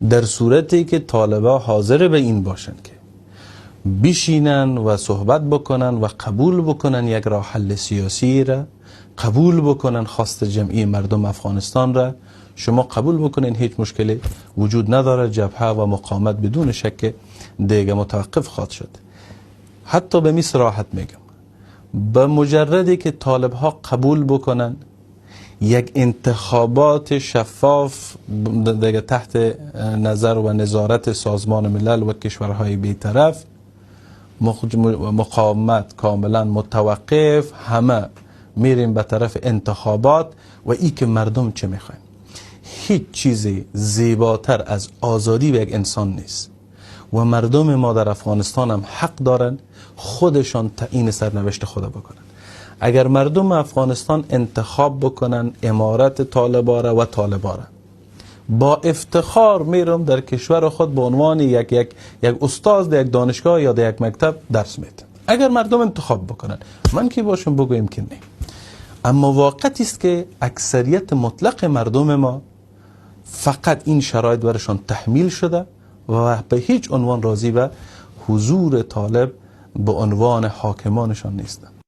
در صورتی که طالبا حاضر به این باشن که بشینن و صحبت بکنن و قبول بکنن یک راه حل سیاسی را، قبول بکنن خواست جمعی مردم افغانستان را، شما قبول بکنین، هیچ مشکلی وجود نداره. جبهه و مقاومت بدون شک دیگه متوقف خواهد شد. حتی به می صراحت میگم، به مجردی که طالب ها قبول بکنن یک انتخابات شفاف دیگه تحت نظر و نظارت سازمان ملل و کشورهای بیطرف، مقاومت کاملا متوقف، همه میریم به طرف انتخابات و ای که مردم چه میخواین. هیچ چیزی زیباتر از آزادی به یک انسان نیست و مردم ما در افغانستان هم حق دارن خودشان تعیین سرنوشت خود بکنن. اگر مردم افغانستان انتخاب بکنن امارت طالباره و طالباره، با افتخار میرم در کشور خود به عنوان یک یک یک استاد در یک دانشگاه یا در یک مکتب درس میدم. اگر مردم انتخاب بکنن، من کی باشم بگویم که نه. اما واقعیت است که اکثریت مطلق مردم ما فقط این شرایط برشان تحمیل شده و به هیچ عنوان راضی به حضور طالب به عنوان حاکمانشان نیستند.